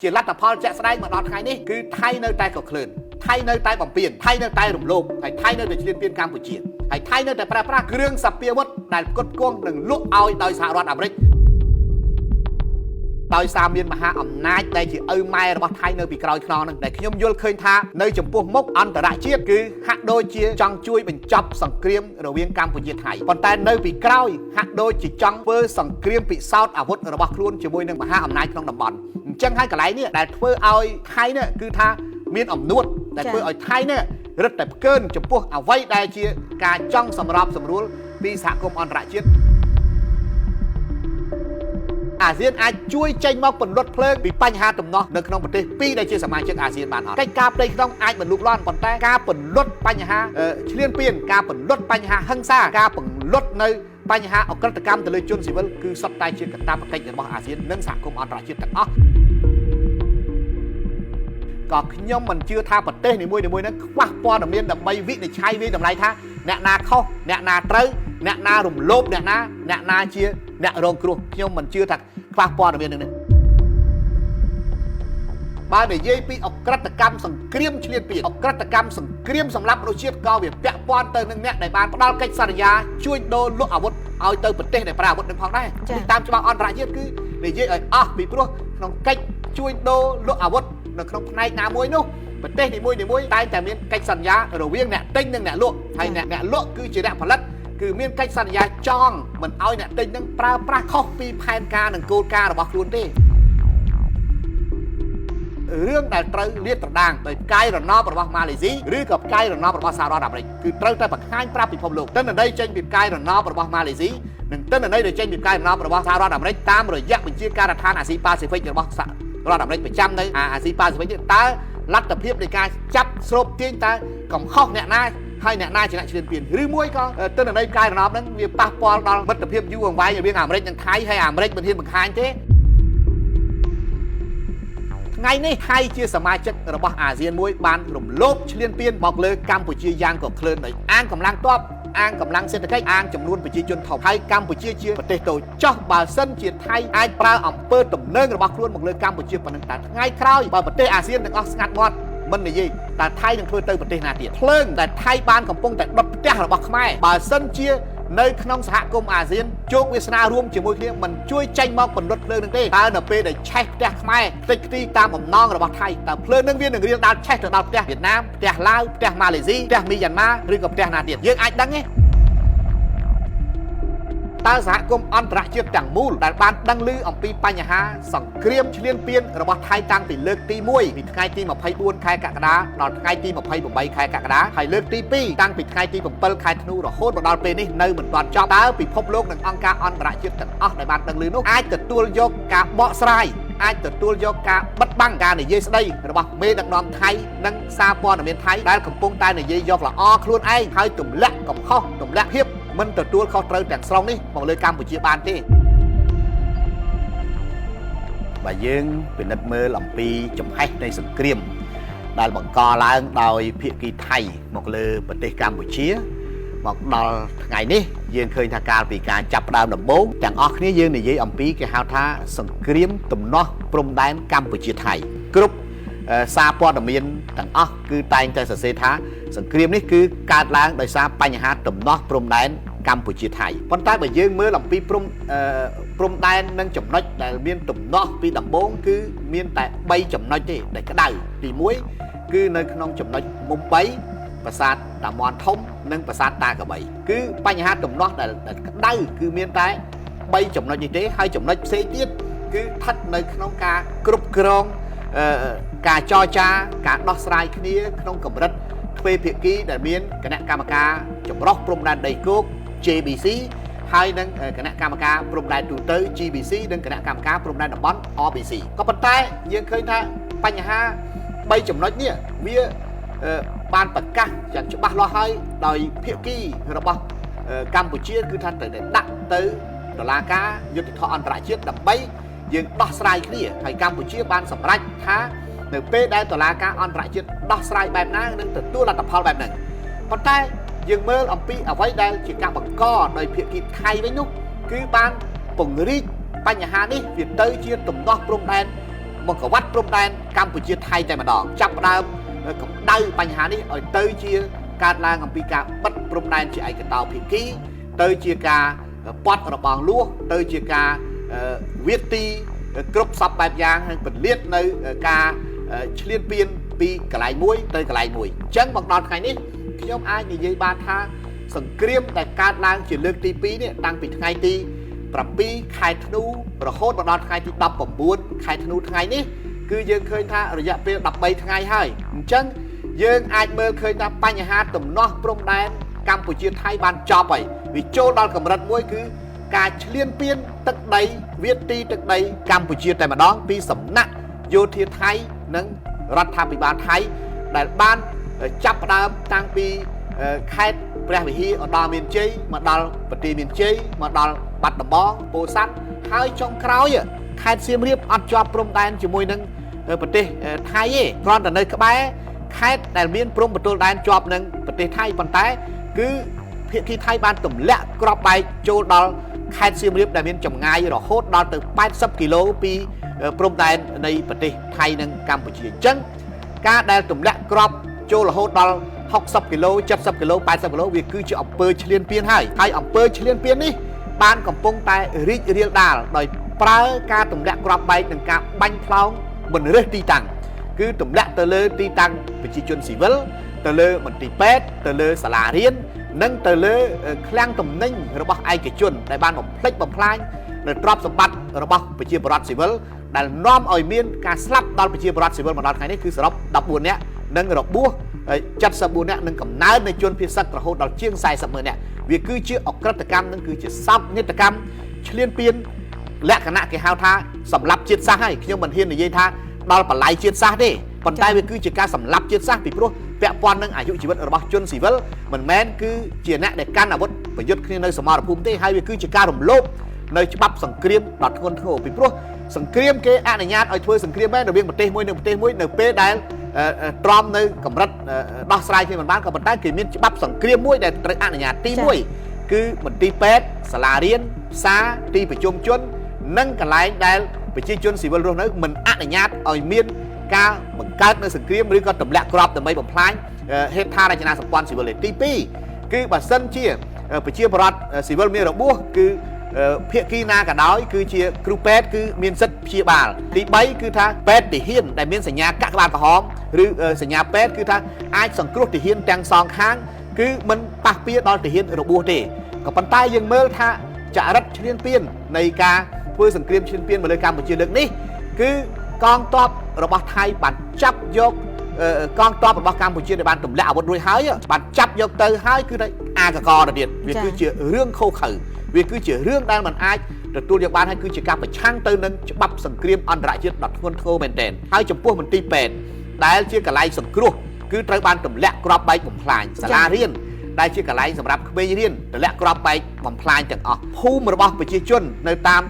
ជាលទ្ធផលជាក់ស្ដែងមកដល់ថ្ងៃនេះគឺថៃនៅតែកក្លឿនថៃនៅតែបំពេញថៃនៅតែរំលោភហើយថៃនៅតែឈ្លានពានកម្ពុជាហើយថៃនៅតែប្រើប្រាស់គ្រឿងសព្វាវុធដែលផ្គត់ផ្គង់និងលក់ឲ្យដោយសហរដ្ឋអាមេរិកដោយសារមានមហាអំណាចដែលជាឪម៉ែរបស់ថៃនៅពីក្រោយខ្នងហ្នឹងដែលខ្ញុំយល់ឃើញថានៅចំពោះមុខអន្តរជាតិគឺហាក់ដូចជាចង់ជួយបញ្ចប់សង្គ្រាមរវាងកម្ពុជាថៃប៉ុន្តែនៅពីក្រោយហាក់ដូចជាចង់ធ្វើសង្គ្រាមពិសោធន៍អាវុធរបស់ខ្លួនជាមួយនឹងមហាអំណាចក្នុងតំបន់អញ្ចឹងហើយកន្លែងនេះដែលធ្វើឲ្យថៃនេះគឺថាមានអំនួតដែលធ្វើឲ្យថៃនេះរឹតតែផ្កើនចំពោះអ្វីដែលជាការចង់សម្របសម្រួលពីសហគមន៍អន្តរជាតិ អាស៊ានអាចជួយចេញមកពន្លត់ភ្លើងពីបញ្ហាទំនាស់នៅក្នុងប្រទេសពីរដែលជាសមាជិកអាស៊ានបានអត់កិច្ចការផ្ទៃក្នុងអាចមិនលូកលាន់ប៉ុន្តែការពន្លត់បញ្ហាឈ្លានពានការពន្លត់បញ្ហាហិង្សាការពន្លត់នៅបញ្ហាអក្រិតកម្មទៅលើជនស៊ីវិលគឺសុទ្ធតែជាកាតព្វកិច្ចរបស់អាស៊ាននិងសហគមន៍អន្តរជាតិទាំងអស់ក៏ខ្ញុំមិនជឿថាប្រទេសនីមួយៗហ្នឹងខ្វះព័ត៌មានដើម្បីវិនិច្ឆ័យវាយតម្លៃថាអ្នកណាខុសអ្នកណាត្រូវអ្នកណារំលោភអ្នកណាអ្នកណាជាអ្នករងគ្រោះខ្ញុំមិនជឿថាខ្វះព័ត៌មាននឹងនេះបើនិយាយពីអក្រិតកម្មសង្គ្រាមឈ្លានពានអក្រិតកម្មសង្គ្រាមសម្រាប់មនុស្សជាតិក៏វាពាក់ព័ន្ធទៅនឹងអ្នកដែលបានផ្ដល់កិច្ចសន្យាជួញដូរលក់អាវុធឲ្យទៅប្រទេសដែលប្រើអាវុធនឹងផងដែរនេះតាមច្បាប់អន្តរជាតិគឺនិយាយឲ្យអស់ពីព្រោះក្នុងកិច្ចជួញដូរលក់អាវុធនៅក្នុងផ្នែកណាមួយនោះប្រទេសនីមួយៗតែងតែមានកិច្ចសន្យារវាងអ្នកទិញនិងអ្នកលក់ហើយអ្នកលក់គឺជាអ្នកផលិតគឺមានកិច្ចសន្យាចងមិនឲ្យអ្នកទិញនឹងប្រើប្រាស់ខុសពីផែនការនិងគោលការណ៍របស់ខ្លួនទេរឿងដែលត្រូវលាតត្រដាងដោយផ្កាយរណបរបស់ម៉ាឡេស៊ីឬក៏ផ្កាយរណបរបស់សហរដ្ឋអាមេរិកគឺត្រូវតែបង្ហាញប្រាប់ពិភពលោកទិន្នន័យចេញពីផ្កាយរណបរបស់ម៉ាឡេស៊ីនិងទិន្នន័យដែលចេញពីផ្កាយរណបរបស់សហរដ្ឋអាមេរិកតាមរយៈបញ្ជាការដ្ឋានអាស៊ីប៉ាស៊ីហ្វិករបស់សហរដ្ឋអាមេរិកប្រចាំនៅអាស៊ីប៉ាស៊ីហ្វិកនេះតើលទ្ធភាពនៃការចាប់ស្រូបទាញតើកំហុសអ្នកណាហើយអ្នកណាជាអ្នកឈ្លានពានឬមួយក៏ទិន្នន័យផ្កាយរណបហ្នឹងវាប៉ះពាល់ដល់មិត្តភាពយូរអង្វែងរវាងអាមេរិកនិងថៃហើយអាមេរិកមិនហ៊ានបង្ហាញទេថ្ងៃនេះថៃជាសមាជិករបស់អាស៊ានមួយបានរំលោភឈ្លានពានមកលើកម្ពុជាយ៉ាងកក្លឿនដោយអាងកម្លាំងទ័ពអាងកម្លាំងសេដ្ឋកិច្ចអាងចំនួនប្រជាជនធំហើយកម្ពុជាជាប្រទេសតូចចោះបើសិនជាថៃអាចប្រើអំពើទំនើងរបស់ខ្លួនមកលើកម្ពុជាប៉ុណ្ណឹងតើថ្ងៃក្រោយបើប្រទេសអាស៊ានទាំងអស់ស្ងាត់មាត់មិននិយាយតើថៃនឹងធ្វើទៅប្រទេសណាទៀតភ្លើងដែលថៃបានកំពុងតែដុតផ្ទះរបស់ខ្មែរបើសិនជានៅក្នុងសហគមន៍អាស៊ានជោគវាសនារួមជាមួយគ្នាមិនជួយចេញមកពន្លត់ភ្លើងនឹងទេតើនៅពេលដែលឆេះផ្ទះខ្មែរខ្ទេចខ្ទីតាមបំណងរបស់ថៃតើភ្លើងនឹងវានឹងរៀលដាលឆេះទៅដល់ផ្ទះវៀតណាមផ្ទះឡាវផ្ទះម៉ាឡេស៊ីផ្ទះមីយ៉ាន់ម៉ាឬក៏ផ្ទះណាទៀតយើងអាចដឹងទេតើសហគមន៍អន្តរជាតិទាំងមូលដែលបានដឹងឮអំពីបញ្ហាសង្គ្រាមឈ្លានពានរបស់ថៃតាំងពីលើកទី1ពីថ្ងៃទី24ខែកក្កដាដល់ថ្ងៃទី28ខែកក្កដាហើយលើកទី2តាំងពីថ្ងៃទី7ខែធ្នូរហូតមកដល់ពេលនេះនៅមិនទាន់ចប់តើពិភពលោកនិងអង្គការអន្តរជាតិទាំងអស់ដែលបានដឹងឮនោះអាចទទួលយកការបកស្រាយអាចទទួលយកការបិទបាំងការនិយាយស្ដីរបស់មេដឹកនាំថៃនិងសារព័ត៌មានថៃដែលកំពុងតែនិយាយយកល្អខ្លួនឯងហើយទម្លាក់កំហុសទម្លាក់ភាពមិនទទួលខុសត្រូវទាំងស្រុងនេះមកលើកម្ពុជាបានទេបើយើងពិនិត្យមើលអំពីចំហេះនៃសង្គ្រាមដែលបង្កឡើងដោយភាគីថៃមកលើប្រទេសកម្ពុជាមកដល់ថ្ងៃនេះយើងឃើញថាកាលពីការចាប់ផ្ដើមដំបូងទាំងអស់គ្នាយើងនិយាយអំពីគេហៅថាសង្គ្រាមទំនាស់ព្រំដែនកម្ពុជាថៃគ្រប់សារព័ត៌មានទាំងអស់គឺតែងតែសរសេរថាសង្គ្រាមនេះគឺកើតឡើងដោយសារបញ្ហាទំនាស់ព្រំដែនកម្ពុជាថៃប៉ុន្តែបើយើងមើលអំពីព្រំដែននិងចំណុចដែលមានទំនាស់ពីដំបូងគឺមានតែ3ចំណុចទេដែលក្តៅទី1គឺនៅក្នុងចំណុចមុំ3ប្រាសាទតាមាន់ធំនិងប្រាសាទតាក្របីគឺបញ្ហាទំនាស់ដែលក្តៅគឺមានតែ3ចំណុចនេះទេហើយចំណុចផ្សេងទៀតគឺស្ថិតនៅក្នុងការគ្រប់គ្រងការចរចាការដោះស្រាយគ្នាក្នុងកម្រិតទ្វេភាគីដែលមានគណៈកម្មការចម្រុះព្រំដែនដីគោក JBC ហើយនឹងគណៈកម្មការព្រំដែនទូទៅ GBC និងគណៈកម្មការព្រំដែនតំបន់ RBC ក៏ប៉ុន្តែយើងឃើញថាបញ្ហា3ចំណុចនេះវាបានប្រកាសយ៉ាងច្បាស់លាស់ហើយដោយភាគីរបស់កម្ពុជាគឺថាត្រូវតែដាក់ទៅតុលាការយុត្តិធម៌អន្តរជាតិដើម្បីយើងដោះស្រាយគ្នាហើយកម្ពុជាបានសម្រេចថានៅពេលដែលតុលាការអន្តរជាតិដោះស្រាយបែបណានឹងទទួលលទ្ធផលបែបហ្នឹងប៉ុន្តែយើងមើលអំពីអ្វីដែលជាការបង្កដោយភាគីថៃវិញនោះគឺបានពង្រីកបញ្ហានេះវាទៅជាទំនាស់ព្រំដែន មកក្រវ៉ាត់ព្រំដែនកម្ពុជាថៃតែម្ដងចាប់ផ្ដើមកម្ដៅបញ្ហានេះឲ្យទៅជាកើតឡើងអំពីការបិទព្រំដែនជាឯកតោភាគីទៅជាការពាត់របងលួសទៅជាការវាទីគ្រប់សពបែបយ៉ាងហើយពន្លាតនៅការឈ្លានពានពីកន្លែងមួយទៅកន្លែងមួយអញ្ចឹងមកដល់ថ្ងៃនេះខ្ញុំអាចនិយាយបានថាសង្គ្រាមដែលកើតឡើងជាលើកទី2នេះតាំងពីថ្ងៃទី7ខែធ្នូរហូតមកដល់ថ្ងៃទី19ខែធ្នូថ្ងៃនេះគឺយើងឃើញថារយៈពេល13ថ្ងៃហើយអញ្ចឹងយើងអាចមើលឃើញថាបញ្ហាទំនាស់ព្រំដែនកម្ពុជាថៃបានចប់ហើយវាចូលដល់កម្រិតមួយគឺការឈ្លានពានទឹកដីវាទីទឹកដីកម្ពុជាតែម្ដងពីសំណាក់យោធាថៃនិងរដ្ឋាភិបាលថៃដែលបានចាប់ផ្ដើមតាំងពីខេត្តព្រះវិហារឧត្តរមានជ័យមកដល់ប្រទីមានជ័យមកដល់បាត់ដំបងពោធិ៍សាត់ហើយចុងក្រោយខេត្តសៀមរាបអត់ជាប់ព្រំដែនជាមួយនឹងប្រទេសថៃទេគ្រាន់តែនៅក្បែរខេត្តដែលមានព្រំប្រទល់ដែនជាប់នឹងប្រទេសថៃប៉ុន្តែគឺភាគីថៃបានទម្លាក់គ្រាប់បែកចូលដល់ខេត្តសៀមរាបដែលមានចម្ងាយរហូតដល់ទៅ80គីឡូពីព្រំដែននៃប្រទេសថៃនិងកម្ពុជាអញ្ចឹងការដែលទម្លាក់គ្រាប់ចូលរហូតដល់60គីឡូ70គីឡូ80គីឡូវាគឺជាអំពើឈ្លានពានហើយហើយអំពើឈ្លានពាននេះបានកំពុងតែរីករាលដាលដោយប្រើការទម្លាក់គ្រាប់បែកនិងការបាញ់ផ្លោងមិនរើសទីតាំងគឺទម្លាក់ទៅលើទីតាំងប្រជាជនស៊ីវិលទៅលើមន្ទីរពេទ្យទៅលើសាលារៀននិងទៅលើឃ្លាំងទំនិញរបស់ឯកជនដែលបានបំផ្លិចបំផ្លាញនៅទ្រព្យសម្បត្តិរបស់ប្រជាពលរដ្ឋស៊ីវិលដែលនាំឲ្យមានការស្លាប់ដល់ប្រជាពលរដ្ឋស៊ីវិលមកដល់ថ្ងៃនេះគឺសរុប14នាក់និងរបួស74នាក់និងកំណើននៃជនភៀសសឹករហូតដល់ជាង40ម៉ឺននាក់វាគឺជាអក្រិតកម្មនិងគឺជាសោកនាដកម្មឈ្លានពានលក្ខណៈគេហៅថាសម្លាប់ជាតិសាសន៍ហើយខ្ញុំមិនហ៊ាននិយាយថាដល់បល័យជាតិសាសន៍ទេប៉ុន្តែវាគឺជាការសម្លាប់ជាតិសាសន៍ពីព្រោះពាក់ព័ន្ធនឹងអាយុជីវិតរបស់ជនស៊ីវិលមិនមែនគឺជាអ្នកដែលកាន់អាវុធប្រយុទ្ធគ្នានៅសមរភូមិទេហើយវាគឺជាការរំលោភនៅច្បាប់សង្គ្រាមដ៏ធ្ងន់ធ្ងរពីព្រោះសង្គ្រាមគេអនុញ្ញាតឲ្យធ្វើសង្គ្រាមមែនរវាងប្រទេសមួយនិងប្រទេសមួយនៅពេលដែលទ្រាំនៅកម្រិតដោះស្រាយគ្នាមិនបានក៏ប៉ុន្តែគេមានច្បាប់សង្គ្រាមមួយដែលត្រូវអនុញ្ញាតទី1គឺមន្ទីរពេទ្យសាលារៀនផ្សារទីប្រជុំជននិងកន្លែងដែលប្រជាជនស៊ីវិលរស់នៅមិនអនុញ្ញាតឲ្យមានការបង្កើតនៅសង្គ្រាមឬក៏ទម្លាក់គ្រាប់ដើម្បីបំផ្លាញហេដ្ឋារចនាសម្ព័ន្ធស៊ីវិលទី2គឺបើសិនជាប្រជាពលរដ្ឋស៊ីវិលមានរបួសគឺភាគីណាក៏ដោយគឺជាគ្រូពេទ្យគឺមានសិទ្ធិព្យាបាលទី3គឺថាពេទ្យទាហានដែលមានសញ្ញាកាក់ក្បាលក្រហមឬសញ្ញាពេទ្យគឺថាអាចសង្គ្រោះទាហានទាំងសងខាងគឺមិនប៉ះពាល់ដល់ទាហានរបួសទេក៏ប៉ុន្តែយើងមើលថាចរិតឈ្លានពាននៃការធ្វើសង្គ្រាមឈ្លានពានមកលើកម្ពុជាលើកនេះគឺកងទ័ពរបស់ថៃបានចាប់យកកងទ័ពរបស់កម្ពុជាដែលបានទម្លាក់អាវុធរួចហើយបានចាប់យកទៅហើយគឺអាកកទៅទៀតវាគឺជារឿងខុសខើវាគឺជារឿងដែលมันអាចទទួលយកបានហើយគឺជាការប្រឆាំងទៅនឹងច្បាប់សង្គ្រាមអន្តរជាតិដ៏ធ្ងន់ធ្ងរមែនទែនហើយចំពោះមន្ទីរពេទ្យដែលជាកន្លែងសង្គ្រោះគឺត្រូវបានទម្លាក់គ្រាប់បែកបំផ្លាញសាលារៀនដែលជាកន្លែងសម្រាប់ក្មេងរៀនទម្លាក់គ្រាប់បែកបំផ្លាញទាំងអស់ភូមិរបស់ប្រជាជននៅតាម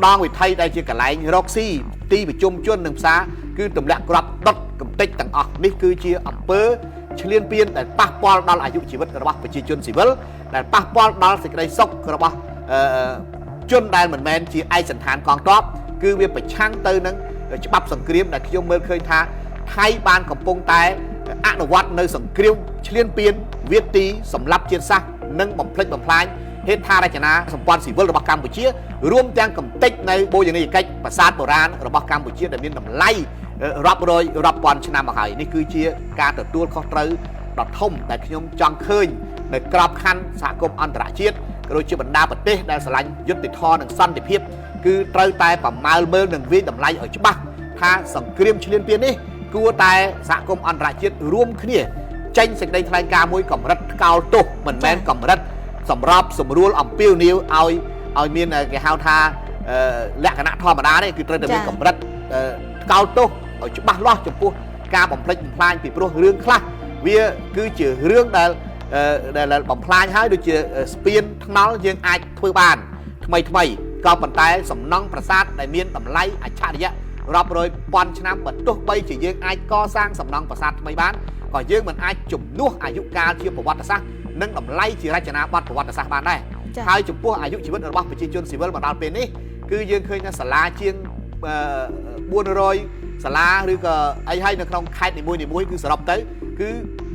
ដងវិថីដែលជាកន្លែងរកស៊ីទីប្រជុំជននិងផ្សារគឺទម្លាក់គ្រាប់ដុតកំទេចទាំងអស់នេះគឺជាអំពើឈ្លានពានដែលប៉ះពាល់ដល់អាយុជីវិតរបស់ប្រជាជនស៊ីវិលដែលប៉ះពាល់ដល់សេចក្តីសុខរបស់ជនដែលមិនមែនជាឯកសណ្ឋានកងទ័ពគឺវាប្រឆាំងទៅនឹងច្បាប់សង្គ្រាមដែលខ្ញុំមើលឃើញថាថៃបានកំពុងតែអនុវត្តនៅសង្គ្រាមឈ្លានពានវាទីសម្លាប់ជាតិសាសន៍និងបំផ្លិចបំផ្លាញហេដ្ឋារចនាសម្ព័ន្ធស៊ីវិលរបស់កម្ពុជារួមទាំងកំទេចនៅបូជនីយកិច្ចប្រាសាទបុរាណរបស់កម្ពុជាដែលមានតម្លៃរាប់រយរាប់ពាន់ឆ្នាំមកហើយនេះគឺជាការទទួលខុសត្រូវដ៏ធំដែលខ្ញុំចង់ឃើញនៅក្របខ័ណ្ឌសហគមន៍អន្តរជាតិក៏ដូចជាបណ្ដាប្រទេសដែលស្រឡាញ់យុត្តិធម៌និងសន្តិភាពគឺត្រូវតែប្រមាលមើលនិងវាយតម្លៃឲ្យច្បាស់ថាសង្គ្រាមឈ្លានពាននេះគួរតែសហគមន៍អន្តរជាតិរួមគ្នាចេញសេចក្តីថ្លែងការណ៍មួយកម្រិតថ្កោលទោសមិនមែនកម្រិតសម្របសម្រួលអំពាវនាវឲ្យមានគេហៅថាលក្ខណៈធម្មតាទេគឺត្រូវតែមានកម្រិតថ្កោលទោសឲ្យច្បាស់លាស់ចំពោះការបំផ្លិចបំផ្លាញពីព្រោះរឿងខ្លះវាគឺជារឿងដែលបំផ្លាញហើយដូចជាស្ពានថ្នល់យើងអាចធ្វើបានថ្មីថ្មីក៏ប៉ុន្តែសំណង់ប្រាសាទដែលមានតម្លៃអច្ឆរិយៈរាប់រយពាន់ឆ្នាំបើទោះបីជាយើងអាចកសាងសំណង់ប្រាសាទថ្មីបានក៏យើងមិនអាចជំនួសអាយុកាលជាប្រវត្តិសាស្ត្រនិងតម្លៃជារចនាបថប្រវត្តិសាស្ត្របានដែរហើយចំពោះអាយុជីវិតរបស់ប្រជាជនស៊ីវិលមកដល់ពេលនេះគឺយើងឃើញថាសាលាជាង សាលាឬក៏អីហើយនៅក្នុងខេត្តនីមួយៗគឺសរុបទៅគឺ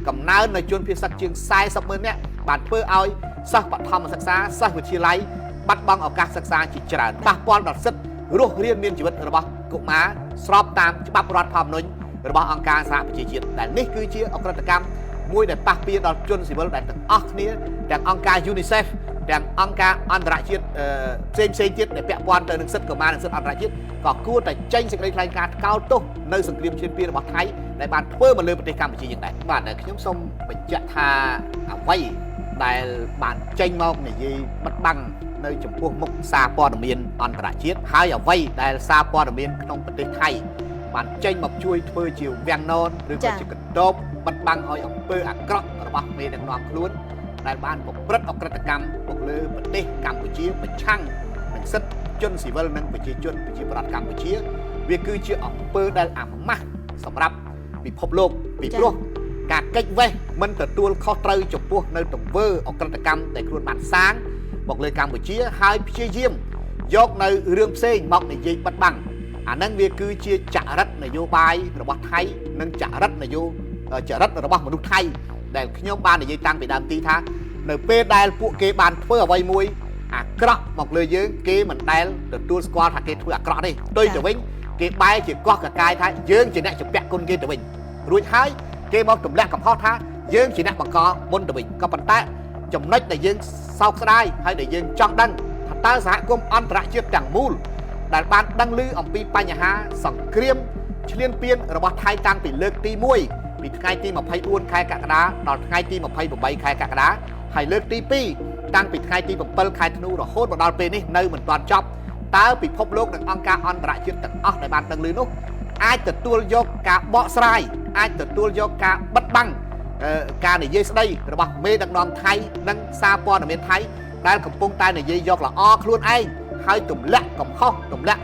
កំណើននៅជនភៀសសឹកជាង40ម៉ឺននាក់បានធ្វើឲ្យសិស្សបឋមសិក្សាសិស្សវិទ្យាល័យបាត់បង់ឱកាសសិក្សាជាច្រើនប៉ះពាល់ដល់សិទ្ធិរស់រានមានជីវិតរបស់កុមារស្របតាមច្បាប់រដ្ឋធម្មនុញ្ញរបស់អង្គការសហប្រជាជាតិដែលនេះគឺជាអក្រិតកម្មមួយដែលប៉ះពាល់ដល់ជនស៊ីវិលដែលទាំងអស់គ្នាទាំងអង្គការ UNICEF ទាំងអង្គការអន្តរជាតិផ្សេងផ្សេងទៀតដែលពាក់ព័ន្ធទៅនឹងសិទ្ធិកុមារនិងសិទ្ធិអន្តរជាតិក៏គួរតែចេញសេចក្តីថ្លែងការណ៍ថ្កោលទោសនៅសង្គ្រាមឈ្លានពានរបស់ថៃដែលបានធ្វើមកលើប្រទេសកម្ពុជាយ៉ាងដែរបាទខ្ញុំសូមបញ្ជាក់ថាអ្វីដែលបានចេញមកនិយាយបិទបាំងនៅចំពោះមុខសារព័ត៌មានអន្តរជាតិហើយអ្វីដែលសារព័ត៌មានក្នុងប្រទេសថៃបានចេញមកជួយធ្វើជាវាំងននឬក៏ជាកណ្ដបបិទបាំងឲ្យអំពើអាក្រក់របស់មេដឹកនាំខ្លួនដែលបានប្រព្រឹត្តអក្រិតកម្មមកលើប្រទេសកម្ពុជាប្រឆាំងនឹងសិទ្ធិជនស៊ីវិលនិងប្រជាជនប្រជាប្រដ្ឋកម្ពុជាវាគឺជាអំពើដែលអាម៉ាស់សម្រាប់ពិភពលោកពីព្រោះការកិច្ចវេះមិនទទួលខុសត្រូវចំពោះនៅទង្វើអក្រិតកម្មដែលខ្លួនបានសាងមកលើកម្ពុជាហើយព្យាយាមយកនៅរឿងផ្សេងមកនិយាយបិទបាំងអាហ្នឹងវាគឺជាចរិតនយោបាយរបស់ថៃនិងចរិតនយោចរិតរបស់មនុស្សថៃដែលខ្ញុំបាននិយាយតាំងពីដើមទីថានៅពេលដែលពួកគេបានធ្វើអ្វីមួយអាក្រក់មកលើយើងគេមិនដែលទទួលស្គាល់ថាគេធ្វើអាក្រក់ទេផ្ទុយទៅវិញគេបែរជាកោះកកាយថាយើងជាអ្នកជំពាក់គុណគេទៅវិញរួចហើយគេមកទម្លាក់កំហុសថាយើងជាអ្នកបង្កមុនទៅវិញក៏ប៉ុន្តែចំណុចដែលយើងសោកស្ដាយហើយដែលយើងចង់ដឹងថាតើសហគមន៍អន្តរជាតិទាំងមូលដែលបានដឹងឮអំពីបញ្ហាសង្គ្រាមឈ្លានពានរបស់ថៃតាំងពីលើកទី1ពីថ្ងៃទី24ខែកក្កដាដល់ថ្ងៃទី28ខែកក្កដាហើយលើកទី2តាំងពីថ្ងៃទី7ខែធ្នូរហូតមកដល់ពេលនេះនៅមិនទាន់ចប់តើពិភពលោកនិងអង្គការអន្តរជាតិទាំងអស់ដែលបានដឹងឮនោះអាចទទួលយកការបកស្រាយអាចទទួលយកការបិទបាំងការនិយាយស្ដីរបស់មេដឹកនាំថៃនិងសារព័ត៌មានថៃដែលកំពុងតែនិយាយយកល្អខ្លួនឯងហើយទម្លាក់កំហុសទម្លាក់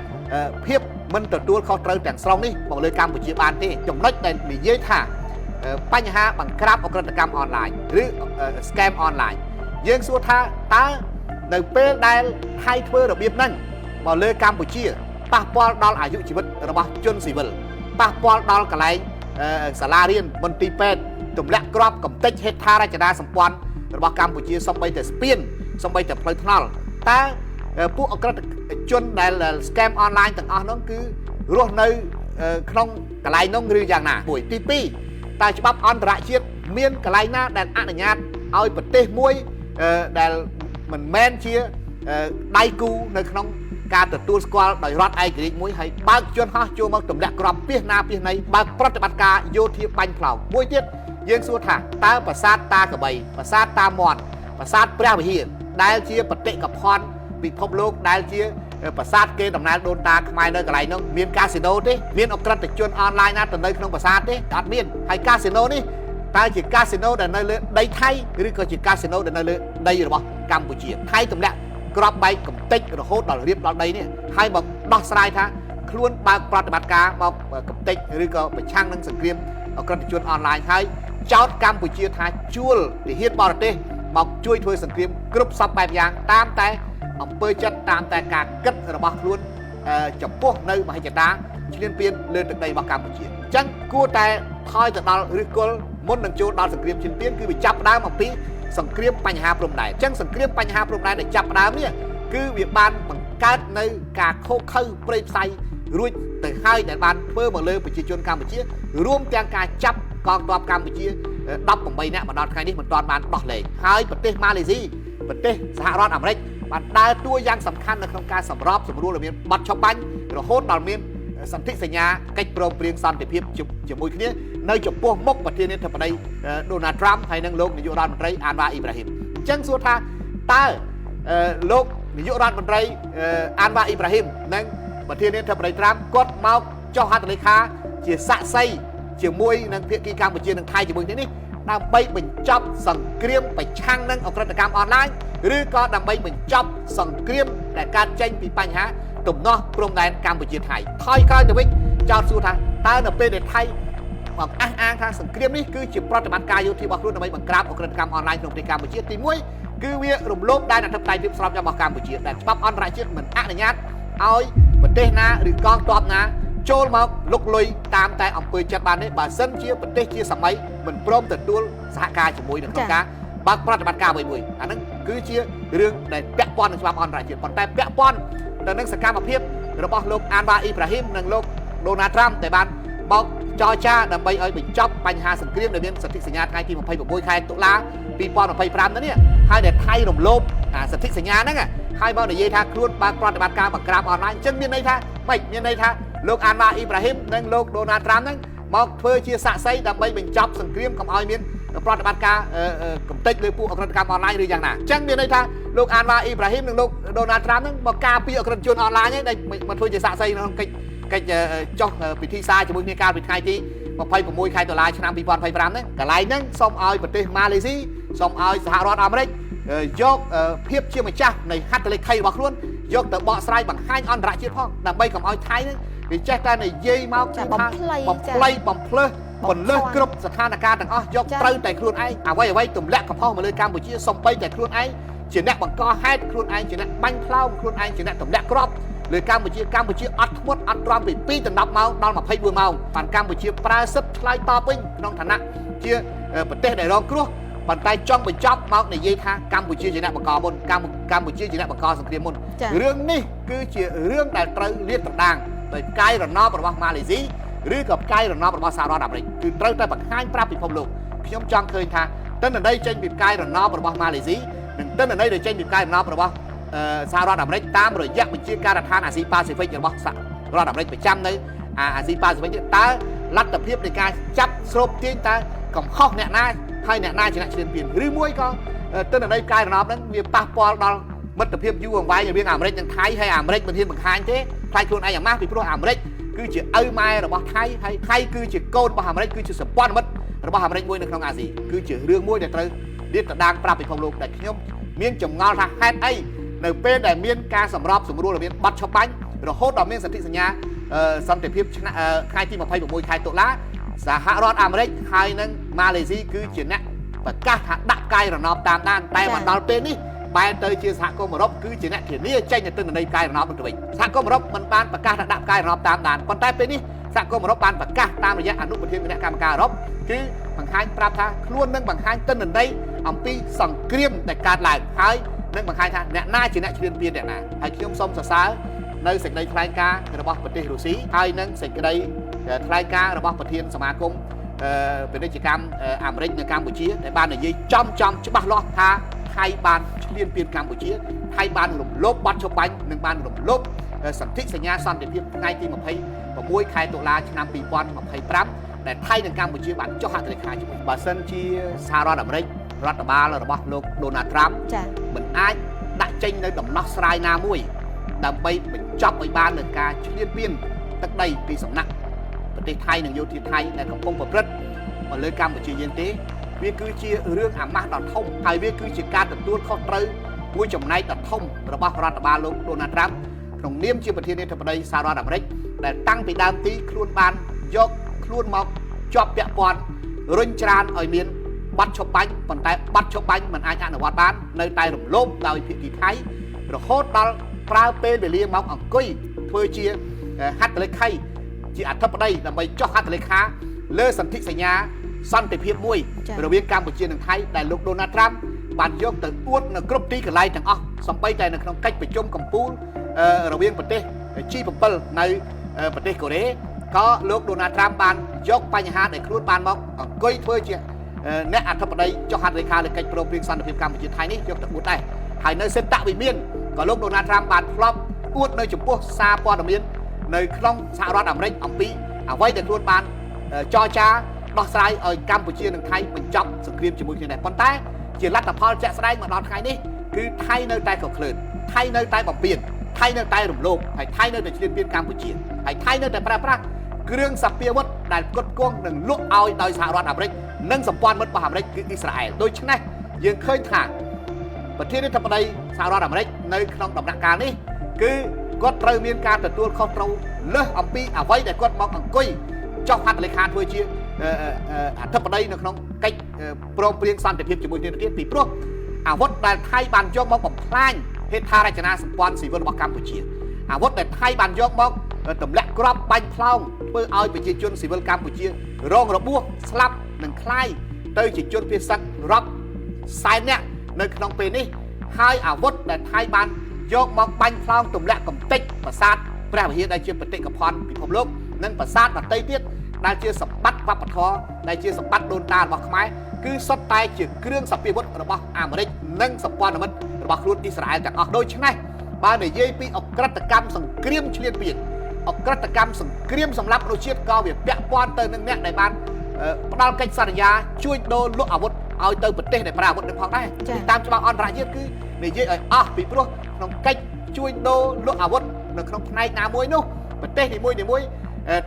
ភាពមិនទទួលខុសត្រូវទាំងស្រុងនេះមកលើកម្ពុជាបានទេចំណុចដែលនិយាយថាបញ្ហាបង្ក្រាបអក្រិតកម្មអនឡាញឬ scam អនឡាញយើងសួរថាតើនៅពេលដែលថៃធ្វើរបៀបហ្នឹងមកលើកម្ពុជាប៉ះពាល់ដល់អាយុជីវិតរបស់ជនស៊ីវិលប៉ះពាល់ដល់កន្លែងសាលារៀនមន្ទីរពេទ្យទម្លាក់គ្រាប់កំទេចហេដ្ឋារចនាសម្ព័ន្ធរបស់កម្ពុជាសំបីតែស្ពានសំបីតែផ្លូវថ្នល់តើពួកអក្រិតជនដែល scam អនឡាញទាំងអស់នោះគឺរស់នៅក្នុងកន្លែងនោះឬយ៉ាងណាមួយទី2តើច្បាប់អន្តរជាតិមានកន្លែងណាដែលអនុញ្ញាតឲ្យប្រទេសមួយដែលមិនមែនជាដៃគូនៅក្នុងការទទួលស្គាល់ដោយរដ្ឋឯករាជ្យមួយហើយបើកយន្តហោះចូលមកទម្លាក់គ្រាប់ពាសណាពាសណីបើកប្រតិបត្តិការយោធាបាញ់ផ្លោងមួយទៀតយើងសួរថាតើប្រាសាទតាក្របីប្រាសាទតាមាន់ប្រាសាទព្រះវិហារដែលជាបតិកភណ្ឌពិភពលោកដែលជាប្រាសាទគេដំណើរដូនតាខ្មែរនៅកន្លែងនោះមានកាស៊ីណូទេមានអក្រិតជនអនឡាញណាទៅនៅក្នុងប្រាសាទទេអត់មានហើយកាស៊ីណូនេះតើជាកាស៊ីណូដែលនៅលើដីថៃឬក៏ជាកាស៊ីណូដែលនៅលើដីរបស់កម្ពុជាថៃទម្លាក់គ្រាប់បែកកំទេចរហូតដល់រៀបដល់ដីនេះហើយមកដោះស្រាយថាខ្លួនបើកប្រតិបត្តិការមកកំទេចឬក៏ប្រឆាំងនឹងសង្គ្រាមអក្រិតជនអនឡាញហើយចោទកម្ពុជាថាជួលទាហានបរទេសមកជួយធ្វើសង្គ្រាមគ្រប់សពបែបយ៉ាងតាមតែអំពើចិត្តតាមតែការគិតរបស់ខ្លួនចំពោះនៅមហិច្ឆតាឈ្លានពានលើទឹកដីរបស់កម្ពុជាអញ្ចឹងគួរតែថយទៅដល់ឫសគល់មុននឹងចូលដល់សង្គ្រាមឈ្លានពានគឺវាចាប់ផ្ដើមអំពីសង្គ្រាមបញ្ហាព្រំដែនអញ្ចឹងសង្គ្រាមបញ្ហាព្រំដែនដែលចាប់ផ្ដើមនេះគឺវាបានបង្កើតនៅការខូខើព្រៃផ្សៃរួចទៅហើយដែលបានធ្វើមកលើប្រជាជនកម្ពុជារួមទាំងការចាប់កងទ័ពកម្ពុជា18នាក់មកដល់ថ្ងៃនេះមិនទាន់បានដោះលែងហើយប្រទេសម៉ាឡេស៊ីប្រទេសសហរដ្ឋអាមេរិកបានដើរតួយ៉ាងសំខាន់នៅក្នុងការសម្របសម្រួលឲ្យមានបទឆបាញ់រហូតដល់មានសន្ធិសញ្ញាកិច្ចព្រមព្រៀងសន្តិភាពជាមួយគ្នានៅចំពោះមុខប្រធានាធិបតីដូណាល់ត្រាំហើយនិងលោកនាយករដ្ឋមន្ត្រីអានវ៉ាអ៊ីប្រាហ៊ីមអញ្ចឹងសួរថាតើលោកនាយករដ្ឋមន្ត្រីអានវ៉ាអ៊ីប្រាហ៊ីមនិងប្រធានាធិបតីត្រាំគាត់មកចុះហត្ថលេខាជាសាក្សីជាមួយនឹងភាគីកម្ពុជានិងថៃជាមួយគ្នានេះដើម្បីបញ្ចប់សង្គ្រាមប្រឆាំងនឹងអក្រិតកម្មអនឡាញឬក៏ដើម្បីបញ្ចប់សង្គ្រាមដែលកើតចេញពីបញ្ហាទំនាស់ព្រំដែនកម្ពុជាថៃថយក្រោយទៅវិញចោទសួរថាតើនៅពេលដែលថៃមកអះអាងថាសង្គ្រាមនេះគឺជាប្រតិបត្តិការយោធារបស់ខ្លួនដើម្បីបង្ក្រាបអក្រិតកម្មអនឡាញក្នុងប្រទេសកម្ពុជាទី1គឺវារំលោភដែនអធិបតេយ្យភាពស្របច្បាប់របស់កម្ពុជាដែលច្បាប់អន្តរជាតិមិនអនុញ្ញាតឲ្យប្រទេសណាឬកងទ័ពណា ចូលមកលុកលុយតាមតែអំពើចិត្តបានទេបើសិនជាប្រទេសជាសម័យមិនព្រមទទួលសហការជាមួយនៅក្នុងការបើកប្រតិបត្តិការអ្វីមួយអាហ្នឹងគឺជារឿងដែលពាក់ព័ន្ធនឹងច្បាប់អន្តរជាតិប៉ុន្តែពាក់ព័ន្ធទៅនឹងសកម្មភាពរបស់លោកអានវ៉ាអ៊ីប្រាហ៊ីមនិងលោកដូណាល់ត្រាំដែលបានមកចរចាដើម្បីឲ្យបញ្ចប់បញ្ហាសង្គ្រាមដែលមានសន្ធិសញ្ញាថ្ងៃទី26ខែតុលា2025នេះហើយដែលថៃរំលោភអាសន្ធិសញ្ញាហ្នឹងហើយមកនិយាយថាខ្លួនបើកប្រតិបត្តិការបង្ក្រាបអនឡាញអញ្ចឹងមានន័យថាម៉េចមានន័យថាលោកអានវ៉ាអ៊ីប្រាហ៊ីមនិងលោកដូណាល់ត្រាំហ្នឹងមកធ្វើជាសាក្សីដើម្បីបញ្ចប់សង្គ្រាមកុំឲ្យមានប្រតិបត្តិការកំទេចលើពួកអក្រិតកម្មអនឡាញឬយ៉ាងណាអញ្ចឹងមានន័យថាលោកអានវ៉ាអ៊ីប្រាហ៊ីមនិងលោកដូណាល់ត្រាំហ្នឹងមកការពារអក្រិតជនអនឡាញហ្នឹងដែលមកធ្វើជាសាក្សីក្នុងកិច្ចកិច្ចចុះពិធីសារជាមួយគ្នាកាលពីថ្ងៃទី26ខែតុលាឆ្នាំ2025ហ្នឹងកន្លែងហ្នឹងសូមឲ្យប្រទេសម៉ាឡេស៊ីសូមឲ្យសហរដ្ឋអាមេរិកយកភាពជាម្ចាស់នៃហត្ថលេខីរបស់ខ្លួនយកទៅបកស្រាយបង្ហាញអន្តរជាតិផងដើម្បីកុំឲ្យថៃហ្នឹងវាចេះតែនិយាយមក ចាបំភ្លៃ បំភ្លៃបំភ្លើសបន្លឹះគ្រប់ស្ថានភាពទាំងអស់យក ចា ត្រូវតែខ្លួនឯងអ្វីអ្វីទម្លាក់កំហុសមកលើកម្ពុជាសំបីតែខ្លួនឯងជាអ្នកបង្កហេតុខ្លួនឯងជាអ្នកបាញ់ផ្លោងខ្លួនឯងជាអ្នកទម្លាក់គ្រាប់លើកម្ពុជាកម្ពុជាអត់ធ្មត់អត់ទ្រាំពី2ដល់10ម៉ោងដល់24ម៉ោងបានកម្ពុជាប្រើសិទ្ធិឆ្លើយតបវិញក្នុងឋានៈជាប្រទេសដែលរងគ្រោះប៉ុន្តែចង់បញ្ចប់មកនិយាយថាកម្ពុជាជាអ្នកបង្កមុនកម្ពុជាជាអ្នកបង្កសង្គ្រាមមុន ចា៎ រឿងនេះគឺជារឿងដែលត្រូវលាតត្រដាងដោយផ្កាយរណបរបស់ម៉ាឡេស៊ីឬក៏ផ្កាយរណបរបស់សហរដ្ឋអាមេរិកគឺត្រូវតែបង្ហាញប្រាប់ពិភពលោកខ្ញុំចង់ឃើញថាទិន្នន័យចេញពីផ្កាយរណបរបស់ម៉ាឡេស៊ីនិងទិន្នន័យដែលចេញពីផ្កាយរណបរបស់សហរដ្ឋអាមេរិកតាមរយៈបញ្ជាការដ្ឋានអាស៊ីប៉ាស៊ីហ្វិករបស់សហរដ្ឋអាមេរិកប្រចាំនៅអាស៊ីប៉ាស៊ីហ្វិកនេះតើលទ្ធភាពនៃការចាប់ស្រូបទាញតើកំហុសអ្នកណាហើយអ្នកណាជាអ្នកឈ្លានពានឬមួយក៏ទិន្នន័យផ្កាយរណបហ្នឹងវាប៉ះពាល់ដល់មិត្តភាពយូរអង្វែងរវាងអាមេរិកនិងថៃហើយអាមេរិកមិនហ៊ានបង្ហាញទេខ្លាចខ្លួនឯងអាម៉ាស់ពីព្រោះអាមេរិកគឺជាឪម៉ែរបស់ថៃហើយថៃគឺជាកូនរបស់អាមេរិកគឺជាសម្ព័ន្ធមិត្តរបស់អាមេរិកមួយនៅក្នុងអាស៊ីគឺជារឿងមួយដែលត្រូវលាតត្រដាងប្រាប់ពិភពលោកដែលខ្ញុំមានចម្ងល់ថាហេតុអីនៅពេលដែលមានការសម្របសម្រួលរវាងបទឈប់បាញ់រហូតដល់មានសន្ធិសញ្ញាសន្តិភាពឆ្នាំថ្ងៃទី26ខែតុលាសហរដ្ឋអាមេរិកហើយនិងម៉ាឡេស៊ីគឺជាអ្នកប្រកាសថាដាក់ផ្កាយរណបតាមដានតែមកដល់ពេលនេះបែរទៅជាសហគមន៍អឺរ៉ុបគឺជាអ្នកធានាចេញនូវទិន្នន័យផ្កាយរណបនោះទៅវិញសហគមន៍អឺរ៉ុបមិនបានប្រកាសថាដាក់ផ្កាយរណបតាមដានប៉ុន្តែពេលនេះសហគមន៍អឺរ៉ុបបានប្រកាសតាមរយៈអនុប្រធានគណៈកម្មការអឺរ៉ុបគឺបង្ហាញប្រាប់ថាខ្លួននឹងបង្ហាញទិន្នន័យអំពីសង្គ្រាមដែលកើតឡើងហើយនឹងបង្ហាញថាអ្នកណាជាអ្នកឈ្លានពានអ្នកណាហើយខ្ញុំសូមសរសើរនៅសេចក្តីថ្លែងការណ៍របស់ប្រទេសរុស្ស៊ីហើយនិងសេចក្តីថ្លែងការណ៍របស់ប្រធានសមាគមពាណិជ្ជកម្មអាមេរិកនៅកម្ពុជាដែលបាននិយាយចំចំច្បាស់លាស់ថាថៃបានឈ្លានពានកម្ពុជាថៃបានរំលោភបទច្បាញ់និងបានរំលោភសន្ធិសញ្ញាសន្តិភាពថ្ងៃទី26ខែតុលាឆ្នាំ2025ដែលថៃនិងកម្ពុជាបានចុះហត្ថលេខាជាមួយបើសិនជាសហរដ្ឋអាមេរិករដ្ឋបាលរបស់លោកដូណាល់ត្រាំ ចា មិនអាចដាក់ចេញនៅដំណោះស្រាយណាមួយដើម្បីបញ្ចប់ឲ្យបាននូវការឈ្លានពានទឹកដីពីសំណាក់ប្រទេសថៃនិងយោធាថៃដែលកំពុងប្រព្រឹត្តមកលើកម្ពុជាយើងទេវាគឺជារឿងអាម៉ាស់ដ៏ធំហើយវាគឺជាការទទួលខុសត្រូវមួយចំណែកដ៏ធំរបស់រដ្ឋបាលលោកដូណាល់ត្រាំក្នុងនាមជាប្រធានាធិបតីសហរដ្ឋអាមេរិកដែលតាំងពីដើមទីខ្លួនបានយកខ្លួនមកជាប់ពាក់ព័ន្ធរុញច្រានឲ្យមាន បាត់ឈប់បាញ់ប៉ុន្តែបាត់ឈប់បាញ់មិនអាចអនុវត្តបាននៅតែរំលោភដោយភាគីថៃរហូតដល់ប្រើពេលវេលាមកអង្គុយធ្វើជាហត្ថលេខីជាអធិបតីដើម្បីចុះហត្ថលេខាលើសន្ធិសញ្ញាសន្តិភាពមួយ ចា៎ រវាងកម្ពុជានិងថៃដែលលោកដូណាល់ត្រាំបានយកទៅអួតនៅគ្រប់ទីកន្លែងទាំងអស់សម្បីតែនៅក្នុងកិច្ចប្រជុំកំពូលរវាងប្រទេស G7 នៅប្រទេសកូរ៉េក៏លោកដូណាល់ត្រាំបានយកបញ្ហាដែលខ្លួនបានមកអង្គុយធ្វើជាអ្នកអធិបតីចុះហត្ថលេខាលើកិច្ចព្រមព្រៀងសន្តិភាពកម្ពុជាថៃនេះយកទៅអួតដែរហើយនៅសេតវិមានក៏លោកដូណាល់ត្រាំបានធ្លាប់អួតនៅចំពោះសារព័ត៌មាននៅក្នុងសហរដ្ឋអាមេរិកអំពីអ្វីដែលខ្លួនបានចរចាដោះស្រាយឲ្យកម្ពុជានិងថៃបញ្ចប់សង្គ្រាមជាមួយគ្នាដែរប៉ុន្តែជាលទ្ធផលជាក់ស្ដែងមកដល់ថ្ងៃនេះគឺថៃនៅតែក៏ក្លឿនថៃនៅតែបំពេញថៃនៅតែរំលោភហើយថៃនៅតែឈ្លានពានកម្ពុជាហើយថៃនៅតែប្រើប្រាស់គ្រឿងសព្វាវុធដែលផ្គត់ផ្គង់និងលក់ឲ្យដោយសហរដ្ឋអាមេរិកនិងសម្ព័ន្ធមិត្តរបស់អាមេរិកគឺអ៊ីស្រាអែលដូច្នេះយើងឃើញថាប្រធានាធិបតីសហរដ្ឋអាមេរិកនៅក្នុងដំណាក់កាលនេះគឺគាត់ត្រូវមានការទទួលខុសត្រូវលើសអំពីអ្វីដែលគាត់មកអង្គុយចុះហត្ថលេខាធ្វើជាអធិបតីនៅក្នុងកិច្ចព្រមព្រៀងសន្តិភាពជាមួយគ្នាទៅទៀតពីព្រោះអាវុធដែលថៃបានយកមកបំផ្លាញហេដ្ឋារចនាសម្ព័ន្ធស៊ីវិលរបស់កម្ពុជាអាវុធដែលថៃបានយកមក ទម្លាក់គ្រាប់បាញ់ផ្លោងធ្វើឲ្យប្រជាជនស៊ីវិលកម្ពុជារងរបួសស្លាប់និងក្លាយទៅជាជនភៀសសឹករាប់សែននាក់នៅក្នុងពេលនេះហើយអាវុធដែលថៃបានយកមកបាញ់ផ្លោងទម្លាក់កំទេចប្រាសាទព្រះវិហារដែលជាបេតិកភណ្ឌពិភពលោកនិងប្រាសាទដទៃទៀតដែលជាសម្បត្តិវប្បធម៌ដែលជាសម្បត្តិដូនតារបស់ខ្មែរគឺសុទ្ធតែជាគ្រឿងសព្វាវុធរបស់អាមេរិកនិងសម្ព័ន្ធមិត្តរបស់ខ្លួនអ៊ីស្រាអែលទាំងអស់ដូច្នេះបើនិយាយពីអក្រិតកម្មសង្គ្រាមឈ្លានពានអក្រិតកម្មសង្គ្រាមសម្រាប់មនុស្សជាតិក៏វាពាក់ព័ន្ធទៅនឹងអ្នកដែលបានផ្ដល់កិច្ចសន្យាជួញដូរលក់អាវុធឲ្យទៅប្រទេសដែលប្រើអាវុធនឹងផងដែរតាមច្បាប់អន្តរជាតិគឺនិយាយឲ្យអស់ពីព្រោះក្នុងកិច្ចជួញដូរលក់អាវុធនៅក្នុងផ្នែកណាមួយនោះប្រទេសនីមួយៗ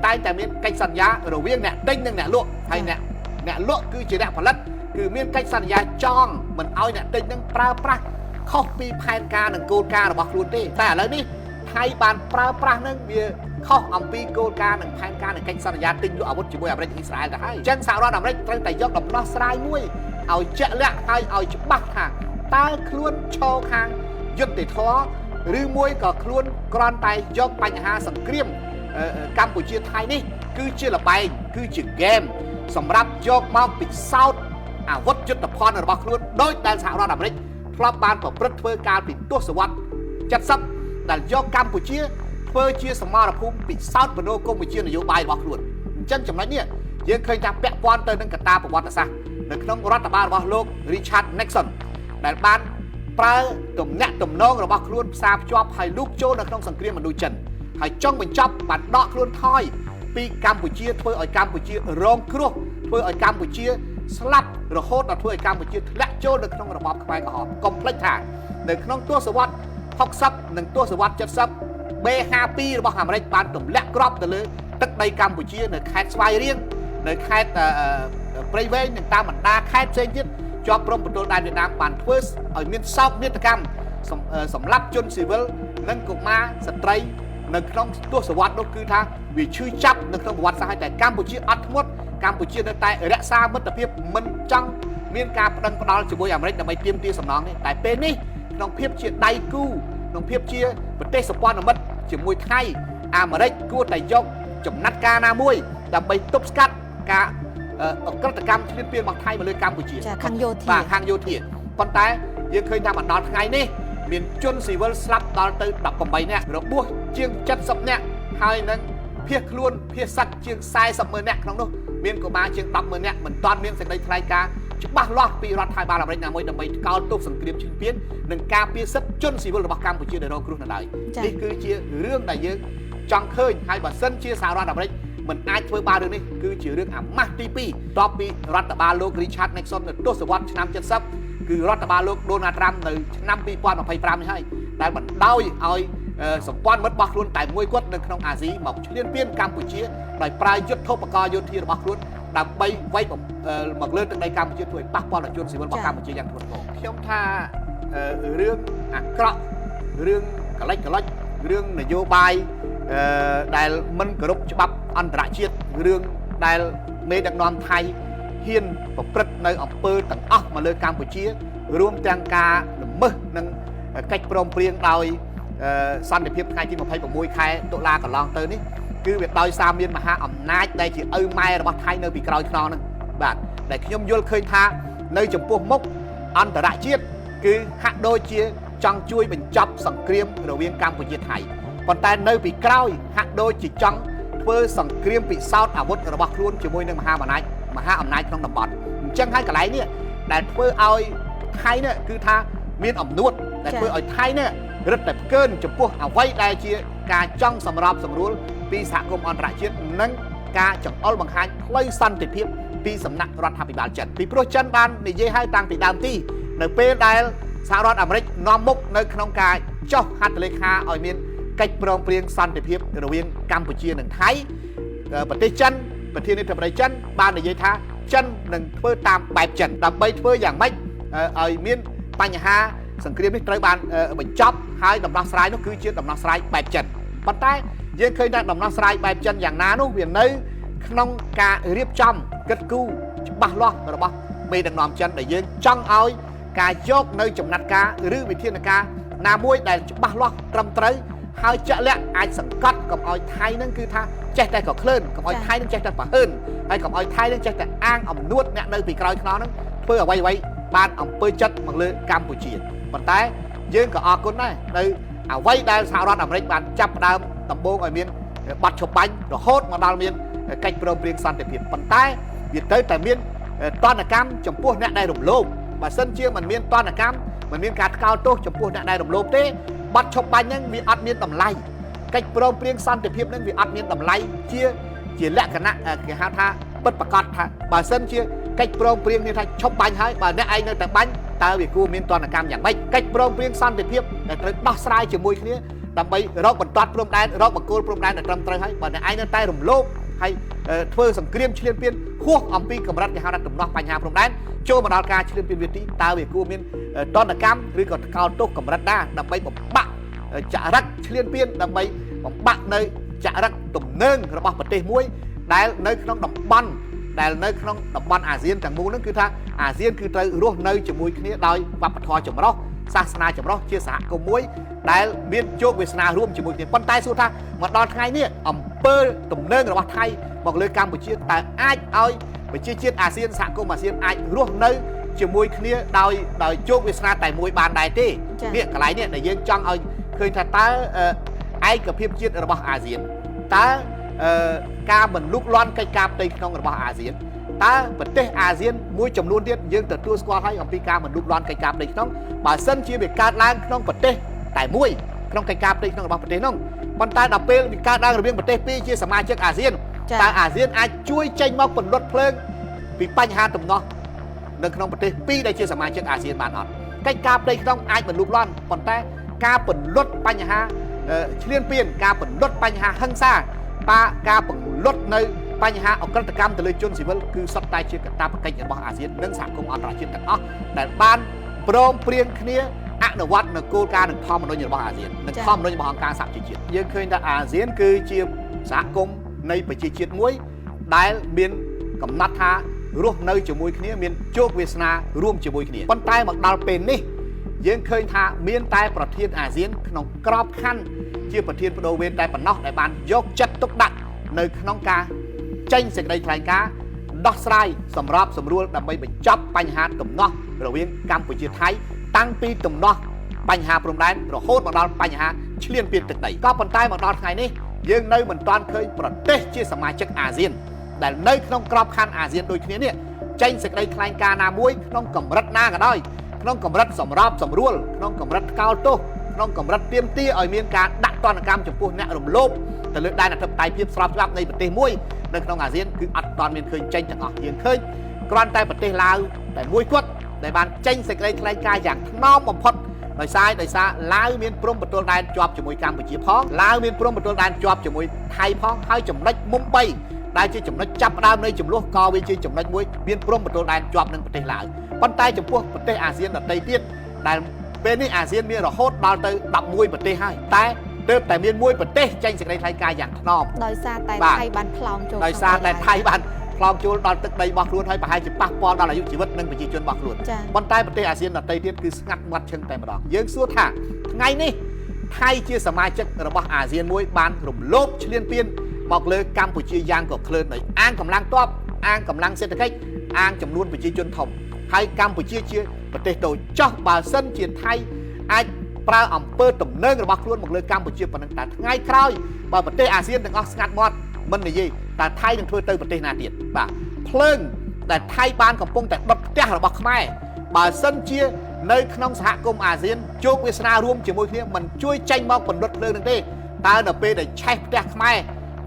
តែងតែមានកិច្ចសន្យារវាងអ្នកទិញនិងអ្នកលក់ហើយអ្នកលក់គឺជាអ្នកផលិតគឺមានកិច្ចសន្យាចងមិនឲ្យអ្នកទិញនឹងប្រើប្រាស់ខុសពីផែនការនិងគោលការណ៍របស់ខ្លួនទេតែឥឡូវនេះថៃបានប្រើប្រាស់នឹងវាខុសអំពីគោលការណ៍និងផែនការនិងកិច្ចសន្យាទិញលក់អាវុធជាមួយអាមេរិកអ៊ីស្រាអែលទៅហើយអញ្ចឹងសហរដ្ឋអាមេរិកត្រូវតែយកដំណោះស្រាយមួយឲ្យជាក់លាក់ហើយឲ្យច្បាស់ថាតើខ្លួនឈរខាងយុត្តិធម៌ឬមួយក៏ខ្លួនគ្រាន់តែយកបញ្ហាសង្គ្រាមកម្ពុជាថៃនេះគឺជាល្បែងគឺជាហ្គេមសម្រាប់យកមកពិសោធន៍អាវុធយុទ្ធភណ្ឌរបស់ខ្លួនដោយដែលសហរដ្ឋអាមេរិកធ្លាប់បានប្រព្រឹត្តធ្វើកាលពីទសវត្ស70ដែលយកកម្ពុជាធ្វើជាសមរភូមិពិសោធន៍មនោគមវិជ្ជានយោបាយរបស់ខ្លួនអញ្ចឹងចំណុចនេះយើងឃើញថាពាក់ព័ន្ធទៅនឹងកត្តាប្រវត្តិសាស្ត្រនៅក្នុងរដ្ឋបាលរបស់លោក Richard Nixon ដែលបានប្រើទំនាក់ទំនងរបស់ខ្លួនផ្សារភ្ជាប់ហើយលូកចូលនៅក្នុងសង្គ្រាមឥណ្ឌូចិនហើយចុងបញ្ចប់បានដកខ្លួនថយពីកម្ពុជាធ្វើឲ្យកម្ពុជារងគ្រោះធ្វើឲ្យកម្ពុជាស្លាប់រហូតដល់ធ្វើឲ្យកម្ពុជាធ្លាក់ចូលនៅក្នុងរបបខ្មែរក្រហមកុំភ្លេចថានៅក្នុងទសវត្ស60និងទសវត្ស70 B52 របស់អាមេរិកបានទម្លាក់គ្រាប់ទៅលើទឹកដីកម្ពុជានៅខេត្តស្វាយរៀងនៅខេត្តព្រៃវែងនិងតាមបណ្ដាខេត្តផ្សេងទៀតជាប់ព្រំប្រទល់ដែនវៀតណាមបានធ្វើឲ្យមានសោកនាដកម្មសម្រាប់ជនស៊ីវិលនិងកុមារស្ត្រីនៅក្នុងទសវត្សនោះគឺថាវាឈឺចាប់នៅក្នុងប្រវត្តិសាស្ត្រហើយតែកម្ពុជាអត់ធ្មត់កម្ពុជានៅតែរក្សាមិត្តភាពមិនចង់មានការប្តឹងផ្តល់ជាមួយអាមេរិកដើម្បីទាមទារសំណងនេះតែពេលនេះក្នុងភាពជាដៃគូក្នុងភាពជាប្រទេសសម្ព័ន្ធមិត្តជាមួយថៃអាមេរិកគួរតែយកចំណាត់ការណាមួយដើម្បីទប់ស្កាត់ការអក្រិតកម្មឈ្លានពានរបស់ថៃមកលើកម្ពុជា ចាខាងយោធា បាទខាងយោធាប៉ុន្តែយើងឃើញថាមកដល់ថ្ងៃនេះមានជនស៊ីវិលស្លាប់ដល់ទៅ18នាក់របួសជាង70នាក់ហើយនឹងភៀសខ្លួនភៀសសឹកជាង40ម៉ឺននាក់ក្នុងនោះមានកុមារជាង10ម៉ឺននាក់មិនទាន់មានសេចក្តីថ្លែងការណ៍ច្បាស់លាស់ពីរដ្ឋាភិបាលអាមេរិកណាមួយដើម្បីថ្កោលទោសសង្គ្រាមឈ្លានពាននិងការពារសិទ្ធិជនស៊ីវិលរបស់កម្ពុជាដែលរងគ្រោះនៅឡើយនេះគឺជារឿងដែលយើងចង់ឃើញហើយបើសិនជាសហរដ្ឋអាមេរិកមិនអាចធ្វើបានរឿងនេះគឺជារឿងអាម៉ាស់ទី2តបពីរដ្ឋបាលលោក Richard Nixon នៅទសវត្សរ៍ឆ្នាំ70គឺរដ្ឋបាលលោក Donald Trump នៅឆ្នាំ2025នេះហើយដែលបណ្ដោយឲ្យសម្ព័ន្ធមិត្តរបស់ខ្លួនតែមួយគត់នៅក្នុងអាស៊ីមកឈ្លានពានកម្ពុជាដោយប្រើយុទ្ធោបករណ៍យោធារបស់ខ្លួនដើម្បីវាយមកលើទឹកដីកម្ពុជាធ្វើឲ្យប៉ះពាល់ដល់ជនស៊ីវិលរបស់កម្ពុជាយ៉ាងធ្ងន់ធ្ងរខ្ញុំថារឿងអាក្រក់រឿងកលិចកលុចរឿងនយោបាយដែលមិនគោរពច្បាប់អន្តរជាតិរឿងដែលមេដឹកនាំថៃហ៊ានប្រព្រឹត្តនៅអំពើទាំងអស់មកលើកម្ពុជារួមទាំងការល្មើសនិងកិច្ចព្រមព្រៀងដោយសន្តិភាពថ្ងៃទី26ខែតុលាកន្លងទៅនេះគឺវាដោយសារមានមហាអំណាចដែលជាឪម៉ែរបស់ថៃនៅពីក្រោយខ្នងហ្នឹងបាទដែលខ្ញុំយល់ឃើញថានៅចំពោះមុខអន្តរជាតិគឺហាក់ដូចជាចង់ជួយបញ្ចប់សង្គ្រាមរវាងកម្ពុជាថៃប៉ុន្តែនៅពីក្រោយហាក់ដូចជាចង់ធ្វើសង្គ្រាមពិសោធន៍អាវុធរបស់ខ្លួនជាមួយនឹងមហាអំណាចក្នុងតំបន់អញ្ចឹងហើយកន្លែងនេះដែលធ្វើឲ្យថៃនេះគឺថាមានអំនួតដែលធ្វើឲ្យថៃនេះរឹតតែផ្កើនចំពោះអ្វីដែលជាការចង់សម្របសម្រួលពីសហគមន៍អន្តរជាតិនិងការចង្អុលបង្ហាញផ្លូវសន្តិភាពពីសំណាក់រដ្ឋាភិបាលចិនពីព្រោះចិនបាននិយាយឲ្យតាំងពីដើមទីនៅពេលដែលសហរដ្ឋអាមេរិកនាំមុខនៅក្នុងការចុះហត្ថលេខាឲ្យមានកិច្ចព្រមព្រៀងសន្តិភាពរវាងកម្ពុជានិងថៃប្រទេសចិនប្រធានាធិបតីចិនបាននិយាយថាចិននឹងធ្វើតាមបែបចិនដើម្បីធ្វើយ៉ាងម៉េចឲ្យមានបញ្ហាសង្គ្រាមនេះត្រូវបានបញ្ចប់ហើយដំណោះស្រាយនោះគឺជាដំណោះស្រាយបែបចិនប៉ុន្តែយើងឃើញថាដំណោះស្រាយបែបចិនយ៉ាងណានោះវានៅក្នុងការរៀបចំគិតគូរច្បាស់លាស់របស់មេដឹកនាំចិនដែលយើងចង់ឲ្យការយកនៅចំណាត់ការឬវិធានការណាមួយដែលច្បាស់លាស់ត្រឹមត្រូវ ហើយជាក់លាក់អាចសង្កត់កុំឲ្យថៃនឹងគឺថាចេះតែក៏ក្លឿនកុំឲ្យថៃនឹងចេះតែប្រហើនហើយកុំឲ្យថៃនឹងចេះតែអាងអំនួតអ្នកនៅពីក្រោយខ្នងនឹងធ្វើអ្វីអ្វីបានអំពើចិត្តមកលើកម្ពុជាប៉ុន្តែយើងក៏អរគុណដែរនៅអ្វីដែលសហរដ្ឋអាមេរិកបានចាប់ផ្ដើមដំបូងឲ្យមានបាត់ឈប់បាញ់រហូតមកដល់មានកិច្ចព្រមព្រៀងសន្តិភាពប៉ុន្តែវាទៅតែមានតនកម្មចំពោះអ្នកដែលរំលោភបើសិនជាមិនមានតនកម្មមិនមានការថ្កោលទោសចំពោះអ្នកដែលរំលោភទេបាត់ឈប់បាញ់ហ្នឹងវាអត់មានតម្លៃកិច្ចព្រមព្រៀងសន្តិភាពហ្នឹងវាអត់មានតម្លៃជាជាលក្ខណៈគេហៅថាពិតប្រកបថាបើសិនជាកិច្ចព្រមព្រៀងនេះថាឈប់បាញ់ហើយបើអ្នកឯងនៅតែបាញ់តើវាគួរមានទណ្ឌកម្មយ៉ាងម៉េចកិច្ចព្រមព្រៀងសន្តិភាពដែលត្រូវដោះស្រាយជាមួយគ្នាដើម្បីរកបន្ទាត់ព្រំដែនរកបង្គោលព្រំដែនដែលត្រឹមត្រូវហើយបើអ្នកឯងនៅតែរំលោភហើយធ្វើសង្គ្រាមឈ្លានពានហួសអំពីកម្រិតគេហៅថាទំនាស់បញ្ហាព្រំដែនចូលមកដល់ការឈ្លានពានវាទីតើវាគួរមានទណ្ឌកម្មឬក៏ថ្កោលទោសកម្រិតណាដើម្បីបំបាក់ចរិតឈ្លានពានដើម្បីបំបាក់នៅចរិតទំនើងរបស់ប្រទេសមួយដែលនៅក្នុងតំបន់ដែលនៅក្នុងតំបន់អាស៊ានទាំងមូលហ្នឹងគឺថាអាស៊ានគឺត្រូវរស់នៅជាមួយគ្នាដោយវប្បធម៌ចម្រុះសាសនាចម្រុះជាសហគមន៍មួយដែលមានជោគវាសនារួមជាមួយគ្នាប៉ុន្តែសួរថាមកដល់ថ្ងៃនេះអំពើទំនើងរបស់ថៃមកលើកម្ពុជាតើអាចឲ្យប្រជាជាតិអាស៊ានសហគមន៍អាស៊ានអាចរស់នៅជាមួយគ្នាដោយដោយជោគវាសនាតែមួយបានដែរទេនេះកន្លែងនេះដែលយើងចង់ឲ្យឃើញថាតើឯកភាពជាតិរបស់អាស៊ានតើការមិនលូកលាន់កិច្ចការផ្ទៃក្នុងរបស់អាស៊ានតើប្រទេសអាស៊ានមួយចំនួនទៀតយើងទទួលស្គាល់ហើយអំពីការមិនលូកលាន់កិច្ចការផ្ទៃក្នុងបើសិនជាវាកើតឡើងក្នុងប្រទេសតែមួយក្នុងកិច្ចការផ្ទៃក្នុងរបស់ប្រទេសនោះប៉ុន្តែដល់ពេលវាកើតឡើងរវាងប្រទេសពីរជាសមាជិកអាស៊ានតើអាស៊ានអាចជួយចេញមកពន្លត់ភ្លើងពីបញ្ហាទំនាស់នៅក្នុងប្រទេសពីរដែលជាសមាជិកអាស៊ានបានអត់កិច្ចការផ្ទៃក្នុងអាចមិនលូកលាន់ប៉ុន្តែការពន្លត់បញ្ហាឈ្លានពានការពន្លត់បញ្ហាហិង្សាការពន្លត់នៅបញ្ហាអក្រិតកម្មទៅលើជនស៊ីវិលគឺសុទ្ធតែជាកាតព្វកិច្ចរបស់អាស៊ាននិងសហគមន៍អន្តរជាតិទាំងអស់ដែលបានព្រមព្រៀងគ្នាអនុវត្តនៅគោលការណ៍និងធម្មនុញ្ញរបស់អាស៊ាននិងធម្មនុញ្ញរបស់អង្គការសហប្រជាជាតិយើងឃើញថាអាស៊ានគឺជាសហគមន៍នៃប្រជាជាតិមួយដែលមានកំណត់ថារស់នៅជាមួយគ្នាមានជោគវាសនារួមជាមួយគ្នាប៉ុន្តែមកដល់ពេលនេះយើងឃើញថាមានតែប្រធានអាស៊ានក្នុងក្របខ័ណ្ឌជាប្រធានបដូវវេនតែប៉ុណ្ណោះដែលបានយកចិត្តទុកដាក់នៅក្នុងការចេញសេចក្តីថ្លែងការណ៍ដោះស្រាយសម្របសម្រួលដើម្បីបញ្ចប់បញ្ហាទំនាស់រវាងកម្ពុជាថៃតាំងពីទំនាស់បញ្ហាព្រំដែនរហូតមកដល់បញ្ហាឈ្លានពានទឹកដីក៏ប៉ុន្តែមកដល់ថ្ងៃនេះយើងនៅមិនទាន់ឃើញប្រទេសជាសមាជិកអាស៊ានដែលនៅក្នុងក្របខ័ណ្ឌអាស៊ានដូចគ្នានេះចេញសេចក្តីថ្លែងការណ៍ណាមួយក្នុងកម្រិតណាក៏ដោយក្នុងកម្រិតសម្របសម្រួលក្នុងកម្រិតថ្កោលទោសក្នុងកម្រិតទាមទារឲ្យមានការដាក់ទណ្ឌកម្មចំពោះអ្នករំលោភទៅលើដែនអធិបតេយ្យភាពស្របច្បាប់នៃប្រទេសមួយនៅក្នុងអាស៊ានគឺអត់ទាន់មានឃើញចេញទាំងអស់យើងឃើញគ្រាន់តែប្រទេសឡាវតែមួយគត់ដែលបានចេញសេចក្តីថ្លែងការណ៍យ៉ាងថ្នមបំផុតដោយសារឡាវមានព្រំប្រទល់ដែនជាប់ជាមួយកម្ពុជាផងឡាវមានព្រំប្រទល់ដែនជាប់ជាមួយថៃផងហើយចំណុចមុំ3ដែលជាចំណុចចាប់ផ្ដើមនៃចំនួនក៏វាជាចំណុចមួយមានព្រំប្រទល់ដែនជាប់នឹងប្រទេសឡាវប៉ុន្តែចំពោះប្រទេសអាស៊ានដទៃទៀតដែលពេលនេះអាស៊ានមានរហូតដល់ទៅ11ប្រទេសហើយតែទើបតែមានមួយប្រទេសចេញសេចក្តីថ្លែងការណ៍យ៉ាងថ្នម ដោយសារតែថៃបានផ្លោងចូល ដោយសារតែថៃបានផ្លោងចូលដល់ទឹកដីរបស់ខ្លួនហើយប្រហែលជាប៉ះពាល់ដល់អាយុជីវិតនិងប្រជាជនរបស់ខ្លួនប៉ុន្តែប្រទេសអាស៊ានដទៃទៀតគឺស្ងាត់មាត់ឈឹងតែម្ដងយើងសួរថាថ្ងៃនេះថៃជាសមាជិករបស់អាស៊ានមួយបានរំលោភឈ្លានពានមកលើកម្ពុជាយ៉ាងក៏ក្លឿនដោយអាងកម្លាំងទ័ពអាងកម្លាំងសេដ្ឋកិច្ចអាងចំនួនប្រជាជនធំហើយកម្ពុជាជាប្រទេសតូចចោះបើសិនជាថៃអាចប្រើអំពើទំនើងរបស់ខ្លួនមកលើកម្ពុជាប៉ុណ្ណឹងតែថ្ងៃក្រោយបើប្រទេសអាស៊ានទាំងអស់ស្ងាត់មាត់មិននិយាយតើថៃនឹងធ្វើទៅប្រទេសណាទៀតបាទភ្លើងដែលថៃបានកំពុងតែដុតផ្ទះរបស់ខ្មែរបើសិនជានៅក្នុងសហគមន៍អាស៊ានជោគវាសនារួមជាមួយគ្នាមិនជួយចេញមកពន្លត់ភ្លើងនឹងទេតើនៅពេលដែលឆេះផ្ទះខ្មែរ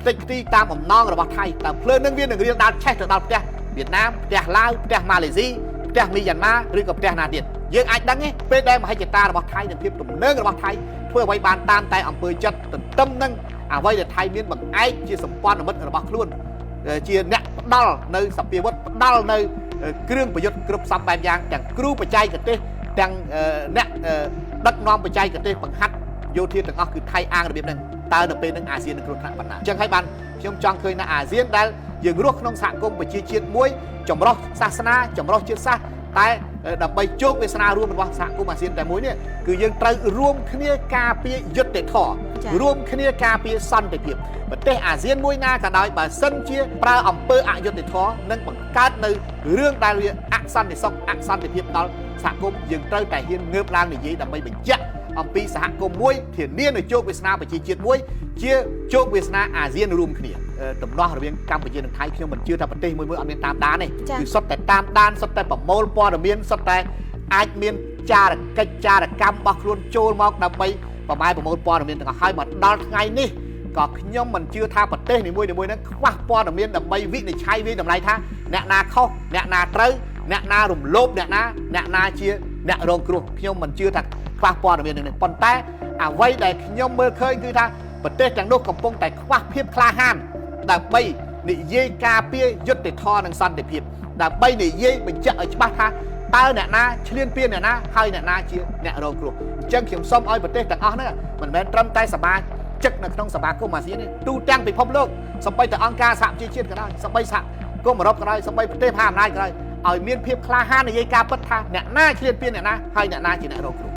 ផ្ទៃខ្ទីតាមបំណងរបស់ថៃតើភ្លើងនឹងវានឹងរៀលដាល់ឆេះទៅដល់ផ្ទះវៀតណាមផ្ទះឡាវផ្ទះម៉ាឡេស៊ីផ្ទះមីយ៉ាន់ម៉ាឬក៏ផ្ទះណាទៀតយើងអាចដឹងទេពេលដែលមហិច្ឆតារបស់ថៃនិងភាពទំនើងរបស់ថៃធ្វើអ្វីបានតាមតែអំពើចិត្តទន្ទឹមនឹងអ្វីដែលថៃមានបង្អែកជាសម្ព័ន្ធមិត្តរបស់ខ្លួនជាអ្នកផ្ដល់នៅសព្វាវុធផ្ដល់នៅគ្រឿងប្រយុទ្ធគ្រប់សពបែបយ៉ាងទាំងគ្រូបច្ចេកទេសទាំងអ្នកដឹកនាំបច្ចេកទេសបង្ហាត់យោធាទាំងអស់គឺថៃអាងរបៀបហ្នឹងតើនៅពេលហ្នឹងអាស៊ាននឹងគ្រោះថ្នាក់ប៉ុណ្ណាអញ្ចឹងហើយបានខ្ញុំចង់ឃើញថាអាស៊ានដែលយើងរស់ក្នុងសហគមន៍ប្រជាជាតិមួយចម្រុះសាសនាចម្រុះជាតិសាសន៍តែ ដើម្បីជោគវាសនារួមរបស់សហគមន៍អាស៊ានតែមួយនេះគឺយើងត្រូវរួមគ្នាការពារយុត្តិធម៌រួមគ្នាការពារសន្តិភាពប្រទេសអាស៊ានមួយណាក៏ដោយបើសិនជាប្រើអំពើអយុត្តិធម៌និងបង្កើតនៅរឿងដែលវាអសន្តិសុខអសន្តិភាពដល់សហគមន៍យើងត្រូវតែហ៊ានងើបឡើងនិយាយដើម្បីបញ្ជាក់អំពីសហគមន៍មួយធានានូវជោគវាសនាប្រជាជាតិមួយជាជោគវាសនាអាស៊ានរួមគ្នាតំណោះរវាងកម្ពុជានិងថៃខ្ញុំមិនជឿថាប្រទេសមួយមួយអត់មានតាមដានទេគឺសុទ្ធតែតាមដានសុទ្ធតែប្រមូលព័ត៌មានសុទ្ធតែអាចមានចារកិច្ចចារកម្មរបស់ខ្លួនចូលមកដើម្បីប្រម៉ែប្រមូលព័ត៌មានទាំងអស់ហើយមកដល់ថ្ងៃនេះក៏ខ្ញុំមិនជឿថាប្រទេសនីមួយៗហ្នឹងខ្វះព័ត៌មានដើម្បីវិនិច្ឆ័យវាតម្លៃថាអ្នកណាខុសអ្នកណាត្រូវអ្នកណារំលោភអ្នកណាអ្នកណាជាអ្នករងគ្រោះខ្ញុំមិនជឿថាខ្វះព័ត៌មាននេះប៉ុន្តែអ្វីដែលខ្ញុំមើលឃើញគឺថាប្រទេសទាំងនោះកំពុងតែខ្វះភាពក្លាហានដើម្បីនិយាយការពារយុត្តិធម៌និងសន្តិភាពដើម្បីនិយាយបញ្ជាក់ឲ្យច្បាស់ថាតើអ្នកណាឈ្លានពានអ្នកណាហើយអ្នកណាជាអ្នករងគ្រោះអញ្ចឹងខ្ញុំសូមឲ្យប្រទេសទាំងអស់ហ្នឹងមិនមែនត្រឹមតែសមាជិកនៅក្នុងសមាគមអាស៊ានទេទូទាំងពិភពលោកសូម្បីតែអង្គការសហប្រជាជាតិក៏ដោយសូម្បីសហគមន៍អឺរ៉ុបក៏ដោយសូម្បីប្រទេសមហាអំណាចក៏ដោយឲ្យមានភាពក្លាហាននិយាយការពិតថាអ្នកណាឈ្លានពានអ្នកណាហើយអ្នកណាជាអ្នករងគ្រោះ។